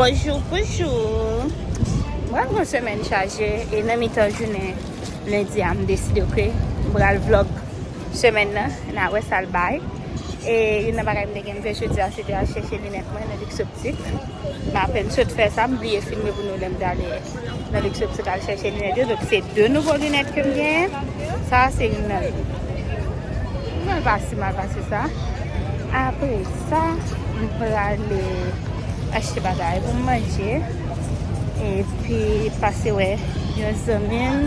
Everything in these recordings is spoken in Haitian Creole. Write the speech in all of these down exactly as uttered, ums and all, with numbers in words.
Bonjou, bonjou. Mwen pran semèn chaje e nan mitan jounen lendi a, m deside ke m pral vlog semèn nan, n a wè sa l bay. E youn nan bagay m te gen m fè jodi a, se te al chèche linèt mwen nan Luxoptique. M apèn sot fè sa, m bliye filme pou nou lè m te ale nan Luxoptique al chèche linèt yo. Donk, se de nouvo linèt ke m genyen. Sa a se youn nan yo. M pral pa si mal pase sa. Apre sa, m prale achte bagay pou m manje. Epi pase wè yon zanmi m.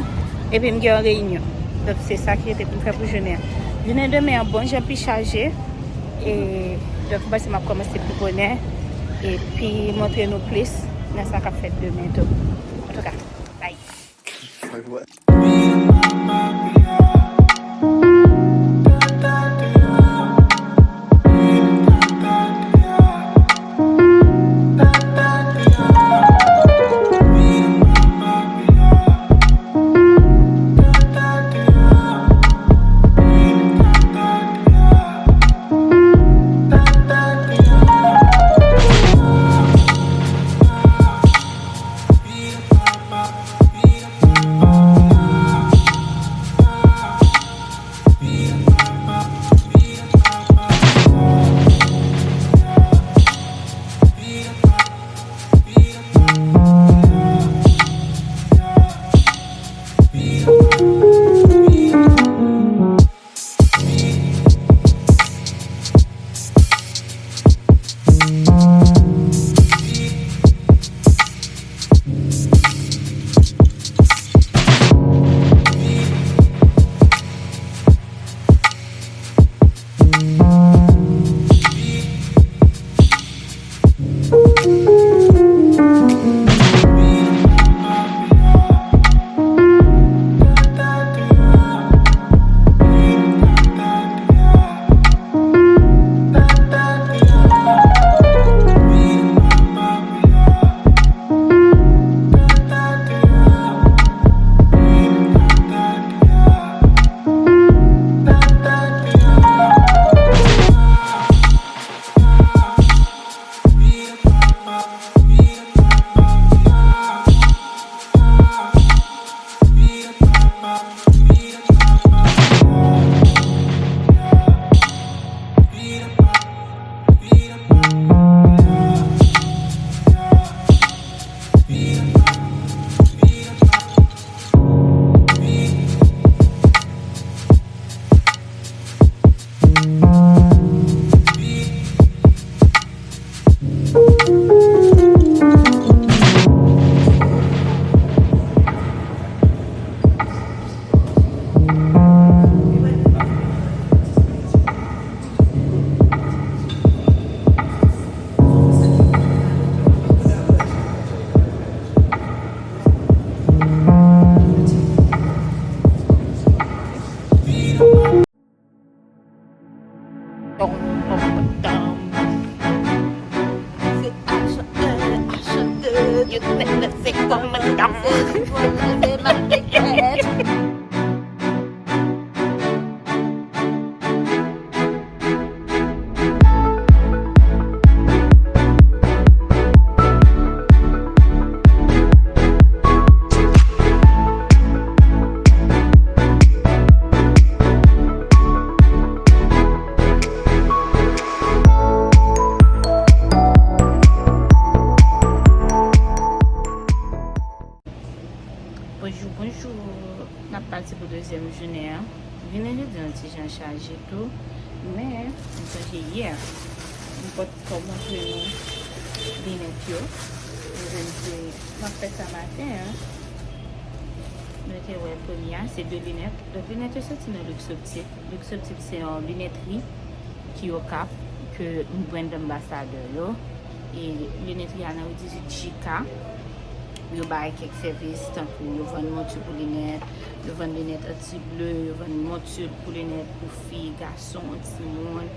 Epi m gen yon reyinyon. Donk, se sa ki rete pou m fè pou jounen an. Jounen demen an bon jan pi chaje. E donk, m panse m ap kòmanse pi bonè. Epi montre nou plis nan sa k ap fèt demen tou. Antouka, bye. Bonjou, bonjou. N ap pati pou dezyèm jounen an. Jounen jodi an ti jan chaje tou, men m sonje yè m pot ko montre nou linèt yo. Mwen menm se, m ap fè sa maten an. Nou te wè premye a, se de linèt. Donk, linèt yo soti nan Luxoptique. Luxoptique se yon linètri ki Okap, ke yon brand anbasadè yo. E linètri a nan ri dizuit J K. Yo bay kèk sèvis, tankou yo vann monti pou linèt, yo vann linèt anti ble, yo vann monti pou linèt pou fi, gason, timoun.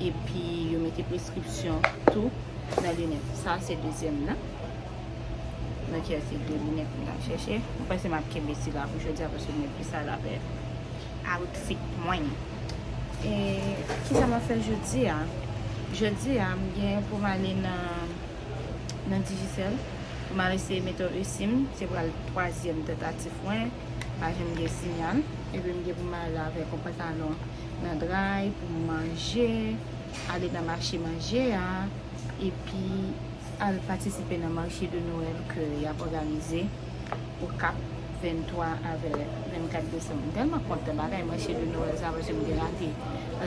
Epi yo mete preskripsyon tou nan linèt. Sa se dezyèm nan. Donk, se de linèt mwen t ap chèche. Mwen panse m ap kenbe sila pou jodi a, paske mwen plis alèz avèk outfit mwen. E kisa m ap fè jodi a? Jodi a, m gen pou m ale nan nan Digicel pou m al eseye mete yon eSIM. Se pral twazyèm tantativ mwen. Pa janm gen siyal. Epi m gen pou m ale avèk yon pantalon nan Dray pou m manje, ale nan mache manje a, epi al patisipe nan mache de Nwèl ke y ap òganize Okap venntwa avè vennkat desanm. M tèlman kontan bagay mache de Nwèl sa, paske m te rate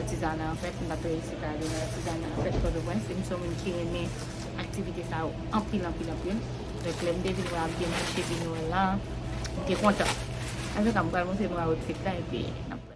atizana an fèt, m pa t reyisi ale nan atizana an fèt Pòtoprens, e m se yon moun ki renmen aktivite sa yo anpil, anpil, anpil. Donk, lè m te vin wè ap gen mache de Nwèl la, m te kontan. Antouka, m pral montre nou outfit la, epi n ap pral.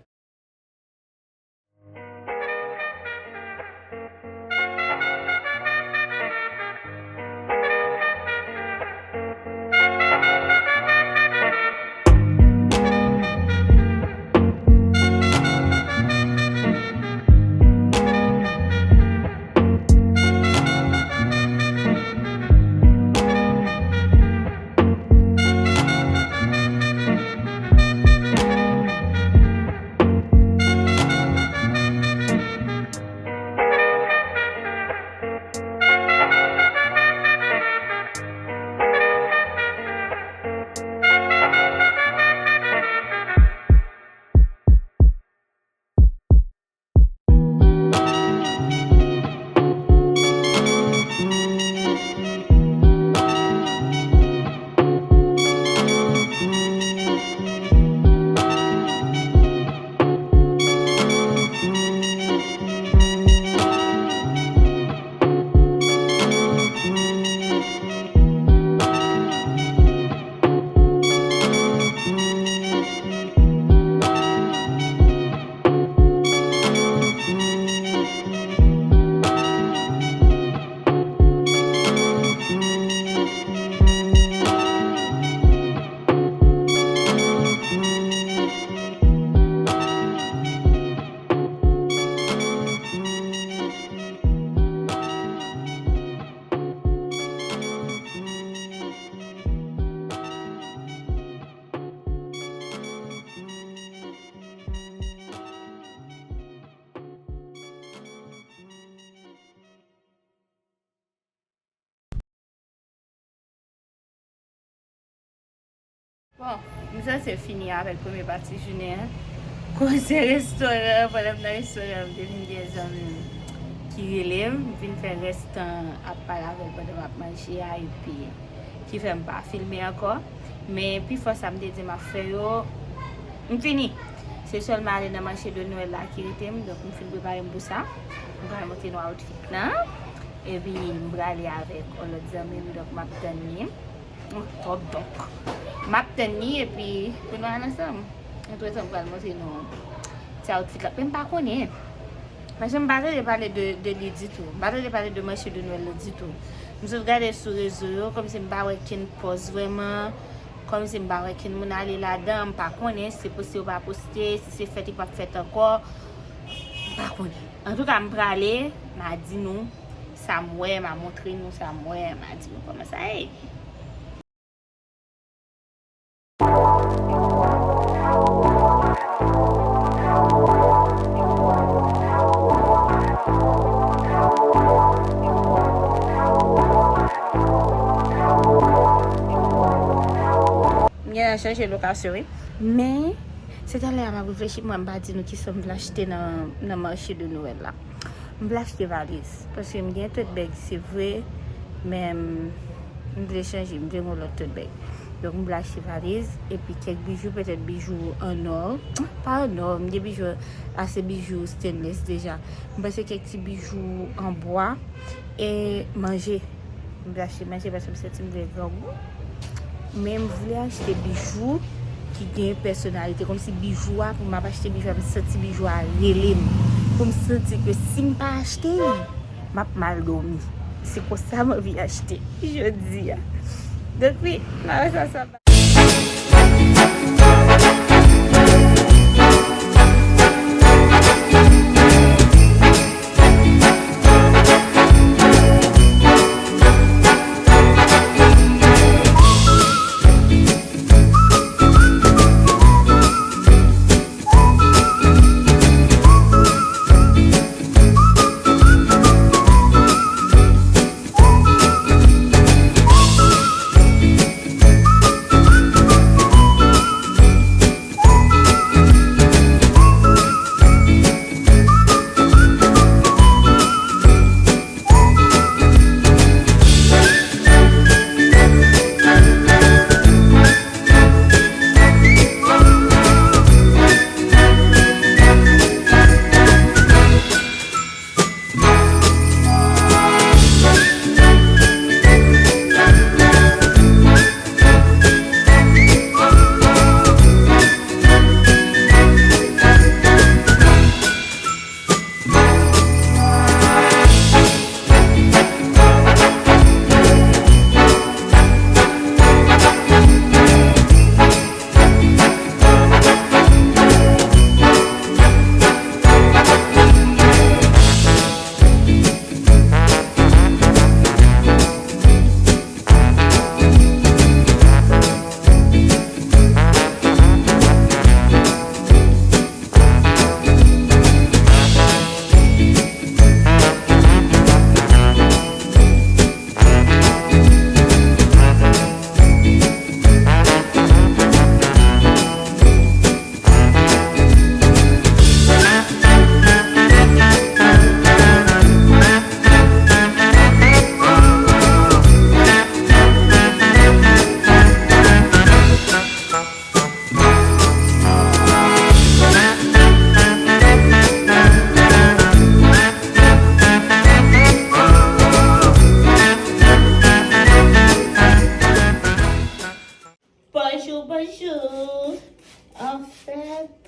Bon, m sanse fini avèk premye pati jounen an. Koze restoran, pandan m nan restoran, m te vin gen zanmi m ki rele m, m vin fè rès tan ap pale avè l pandan m ap manje a, epi ki fè m pa filme ankò. Men pifò sa m te di m ap fè yo, m fini. Se sèlman ale nan mache de Nwèl la ki rete m, donk m fin prepare m pou sa. M pral montre nou outfit lan. Epi m prale avèk yon lòt zanmi m, donk m ap tann li. Donk, donk, m ap tann li, epi pou nou al ansanm. Antretan, m pral montre nou ti outfit la. Men m pa konnen. Paske m pa tande pale de, de li ditou. M pa tande pale de mache de Nwèl la ditou. M sot gade sou rezo yo, kòmsi m pa wè kenn pòs vrèman. Kòmsi m pa wè kenn moun ale ladan. M pa konnen si se poste yo pa poste, si se fèt li p ap fèt ankò. M pa konnen. Antouka, m prale, m a di nou sa m wè, m a montre nou sa m wè, m a di nou kòman sa ye. M gentan chanje lokasyon, wi. Men, se talè a m ap reflechi, mwen m pa di nou kisa m vle achte nan, nan mache de Nwèl la. M vle achte valiz, paske m gen tote bag, se vre, men m, m vle chanje, m vle yon lòt tote bag. Donk, m vle achte valiz, epi kèk bijou, petèt bijou an nò, pa an nò, m gen bijou, ase bijou stainless deja. M panse kèk ti bijou an bwa, e manje. M vle achte manje paske m santi m vle grangou. Men m vle achte bijou ki gen pèsonalite. Kòmsi bijou a, pou m ap achte bijou a, m santi bijou a rele m. Pou m santi ke si m pa achte l, m ap mal dòmi. Se konsa m anvi achte jodi a. Donk wi, m ap fè sa.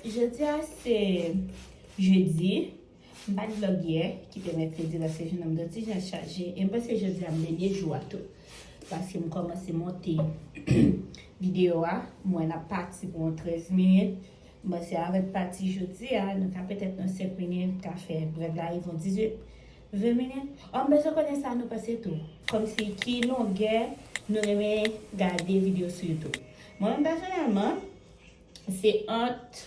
Jodi a se jedi, m pa t vlog yè, kite mèkredi la se jounen m t yon ti jan chaje, e m panse jodi a m dènye jou a tou. Paske m kòmanse monte videyo a, m wè n ap pati pou yon trèz minit. M panse avèk pati jodi a, nou ka petèt nan senk minit, ka fè vlog la rive yon dizuit, ven minit. Ò, m bezwen konnen sa nou panse tou. Kòmsi ki longè nou renmen gade videyo sou YouTube. Mwen menm pèsonèlman, se ant,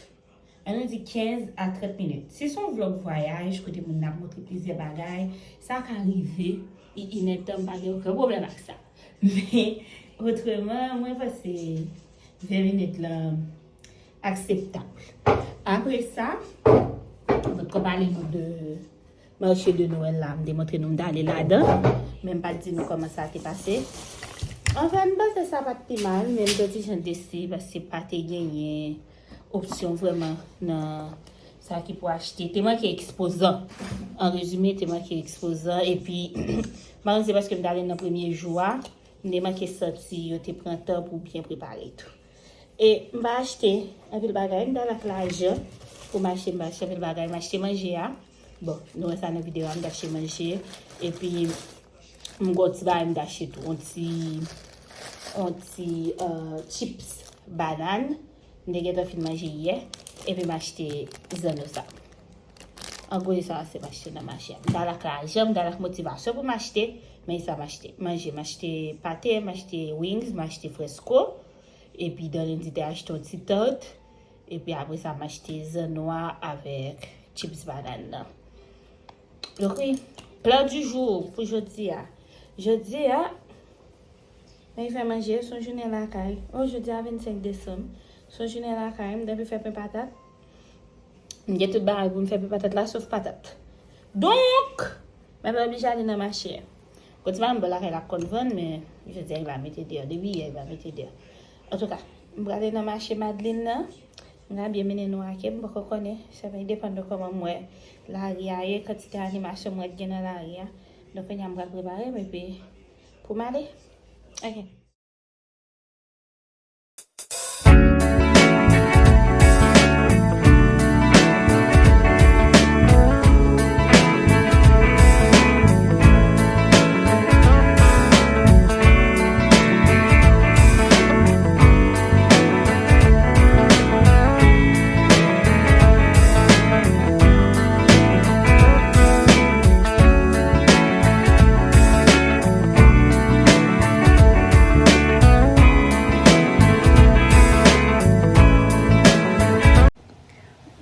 ann nou di kenz a trant minit. Si se yon vlog vwayaj, kote moun nan ap montre plizyè bagay, sa ka rive, i inèdtan, m pa gen okenn pwoblèm ak sa. Men, otreman, mwen panse ven minit lan akseptab. Apre sa, m potko pale nou de mache de Nwèl la, m te montre nou m t ale ladan, men m pa t di nou kòman sa te pase. Anfen, m panse sa pa t pi mal, men m te yon ti jan desi paske pa te genyen opsyon vrèman nan sa ki pou achte. Te manke ekspozan. An rezime, te manke ekspozan. Epi, m pa konn se paske m t ale nan premye jou a, m te manke santi yo te pran tan pou byen prepare tou. E m pa achte anpil bagay, m t al ak lajan pou m achte, m pa achte anpil bagay, m achte manje a. Bon, nou wè sa nan videyo a, m t achte manje. Epi, m gon ti bagay m t achte tou, yon ti, yon ti, euh, chips banane. M te gentan fin manje yè, epi m achte zanno sa. An gwo, e sa se m achte nan mache a. M t al ak lajan, m t al ak motivasyon pou m achte, men e sa m achte. Manje, m achte pate, m achte wings, m achte fresko. Epi Darline te achte yon ti tart. Epi apre sa, m achte zanno a avèk chips banane nan. Donk wi, plan du jour pou jodi a. Jodi a, mwen fè manje, se yon jounen lakay. O, jodi a vennsenk desanm. Se yon jounen lakay, m t anvi fè pen patat. M gen tout bagay pou m fè pen patat la, sof patat. Donk, mwen pa oblije ale nan mache a. Gon ti bagay m bò lakay la k konn vann, men jodi a li pa mete deyò. Depi yè, li pa mete deyò. Antouka, m prale nan mache Madlin nan. M ka byen mennen nou ak m, m poko konnen. Sa va depann de kòman m wè lari a ye, kantite animasyon m wè k gen nan lari a. Donk, kounye a m pral prepare m epi pou m ale. Ok.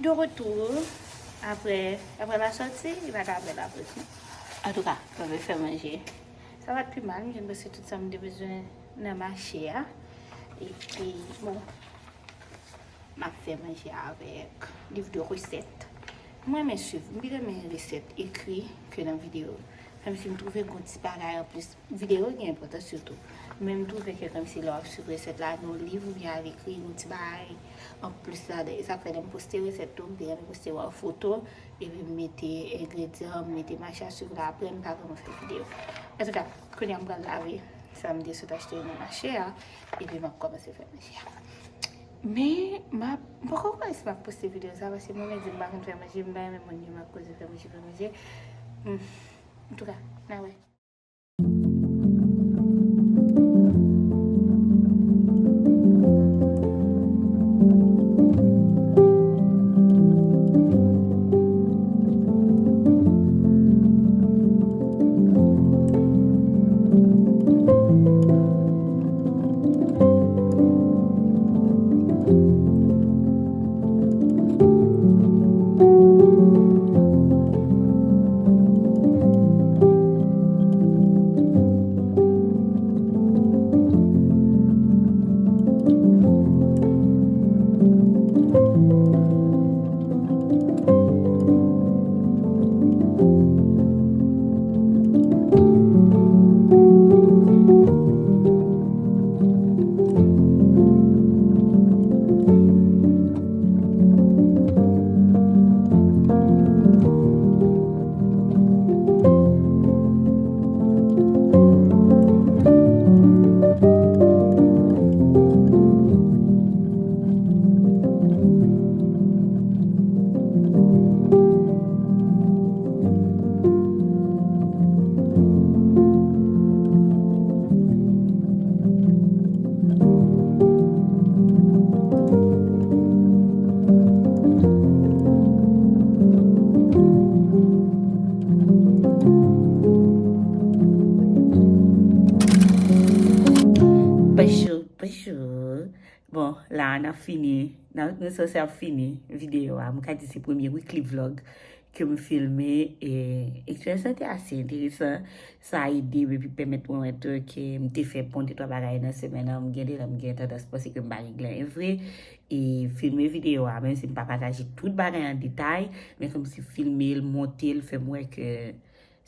De retour apre, apre la sòti, li pa ka bèl apre tou. Antouka, mwen vle fè manje. Sa pa t pi mal, m jwenn prèske tout sa m te bezwen nan mache a. Epi, bon, m ap fè manje avèk liv de resèt. Mwen renmen swiv, m pi renmen resèt ekri ke nan videyo. Menm si m twouve gon ti bagay anplis, videyo gen enpòtans sitou. Men m twouve ke kòmsi lè w ap swiv resèt la, nan liv oubyen al ekri yon ti bagay anplis ladan. E sa k fè lè m poste resèt tou, m pi renmen poste yo an foto, epi m mete engredyan, m mete mache a swiv la, apre m pa vrèman fè videyo. Antouka, kounye a m pral lave sa m te sot achte yo nan mache a, epi m ap kòmanse fè manje a. Men, m ap, m poko konnen si m ap poste videyo sa, paske mwen menm di m pa konn fè manje, m pa renmen moun di m ap koze fè manje, fè manje. Hmm. Antouka, n a wè. ap fini, nan, nou sanse ap fini videyo a. M ka di se premye weekly vlog ke m filme, e eksperyans lan te ase enteresan. Sa ede m epi pèmèt mwen wè tou ke m te fè bon de twa bagay nan semèn nan. M gen de lè m gen tandans panse ke m pa regle anyen vre. E filme videyo a, menm si m pa pataje tout bagay an detay, men kòmsi filme l, monte l, fè m wè ke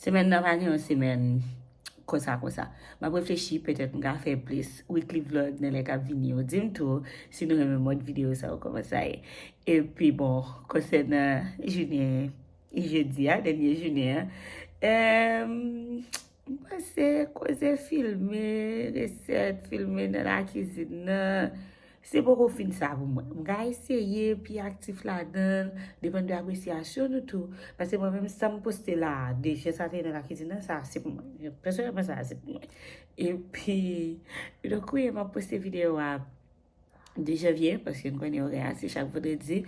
semèn nan pa gen yon semèn konsa konsa. M ap reflechi, petèt m ka fè plis weekly vlog nan lè k ap vini yo. Di m tou si nou renmen mòd videyo sa yo, kòman sa ye. Epi bon, konsènan jounen jedi a, dènye jounen an, em, m panse koze filme, resèt, filme nan lakizin nan, se poko fin sa pou mwen. M ka eseye pi aktif ladan l, depann de apresyasyon nou tou. Paske mwen menm, sa m poste la, de jan sa te ye nan lakizin nan, sa se pou mwen. Pèsonèlman, sa se pou mwen. Epi, donk wi, m ap poste videyo a de janvye, paske n konnen orè a se chak vandredi.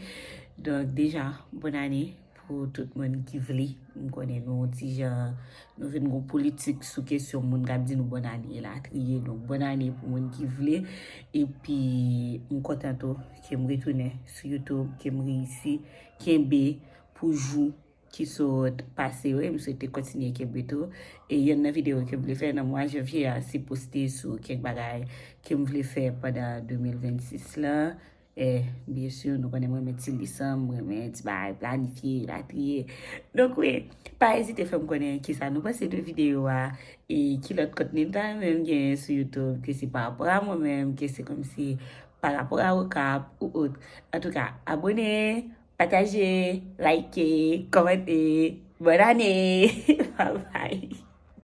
Donk, deja, bòn ane pou tout moun ki vle. M konnen nou yon ti jan, nou vin gon politik sou kesyon moun k ap di nou bòn ane elatriye. Donk, bòn ane pou moun ki vle. Epi, m kontan tou ke m retounen sou YouTube, ke m reyisi kenbe pou jou ki sot pase yo, e m swete kontinye kenbe tou. E yonn nan videyo ke m vle fè nan mwa janvye a, se poste sou kèk bagay ke m vle fè pandan de mil vennsis lan. E, byen si, nou konnen mwen renmen ti lisan, mwen renmen ti bagay planifye, elatriye. Donk, wi, pa ezite fè m konnen kisa nou panse de videyo a, e ki lòt kontni nou ta renmen m genyen sou YouTube, ke se pa rapò a mwen menm, ke se kòmsi pa rapò a Okap ou ot. Antouka, abone, pataje, like, kòmante. Bòn ane! Bye bye!